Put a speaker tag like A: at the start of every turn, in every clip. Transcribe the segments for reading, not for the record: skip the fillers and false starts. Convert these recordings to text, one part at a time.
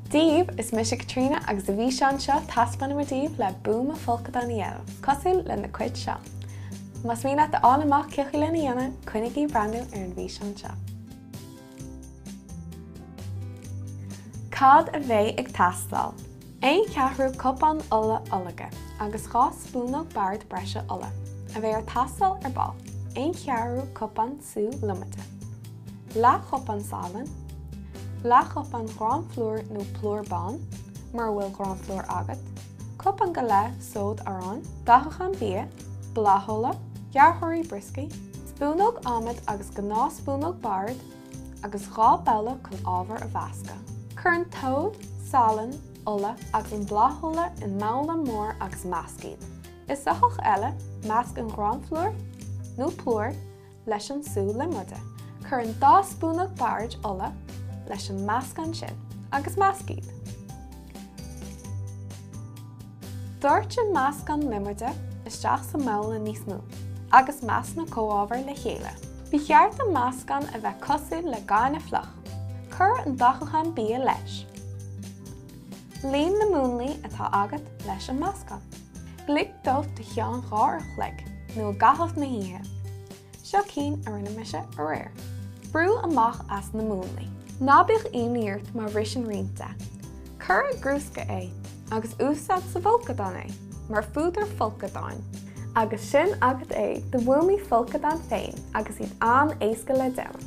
A: Daoibh, is mise Caitríona agus sa bhfíseán seo taispeánfaidh mé daoibh le buama folcadán a dhéanamh, cosúil le na cuid seo. Más mian leat a fháil amach cén chaoi lena dhéanamh, coinnigí ag breathnú ar an bhfíseán seo. Cad a bheidh ag teastáil? Aon cheathrú cupán ola olóige agus 2 spúnóg boird breise ola, a bheidh ar tástáil ar ball, aon cheathrú cupán sú liomóide, leathchupán salainn, leathchupán ghráinphlúr nó plúr bán, mura bhfuil gráinphlúr agat, cupán go leith sóid aráin, dathúchán bia, blathola, gearrthóirí brioscaí, spúnóg adhmaid agus gnáthspúnóg boird, agus 2 babhla chun ábhair a mheascadh. Cuir an t-sóid, salann, ola agus an blathola i mbabhla mór agus measc iad. I soitheach eile, measc an ghráinphlúr, nó plúr, leis an sú liomóide. Cuir an dá spúnóg boird ola leis an meascán sin agus measc iad. Doirt an meascán liomóide isteach sa mbabhla níos mó agus measc na comhábhair le chéile. Ba cheart an meascán a bheith cosúil le gaineamh fliuch. Cuir an dathúchán bia leis. Líon na múnlaí atá agat leis an meascán. Lig dóibh de cheann 2 uair a chloig, nó i gcaitheamh na hoíche. Seo cinn a rinne mise aréir. Brú amach as na múnlaí. Ná bíodh imní ort má bhriseann roinnt de. Cuir i gcrúsca é agus úsáid sa bhfolcadán é mar phúdar folcadáin. Agus sin agat é, do bhuamaí folcadáin féin agus iad an-éasca le déanamh.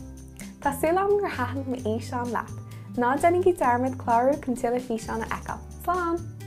A: Tá súil agam gur thaitin m'fhíseán leat. Ná déanaigí dearmad clárú chun tuilleadh físeán a fheiceáil. Slán!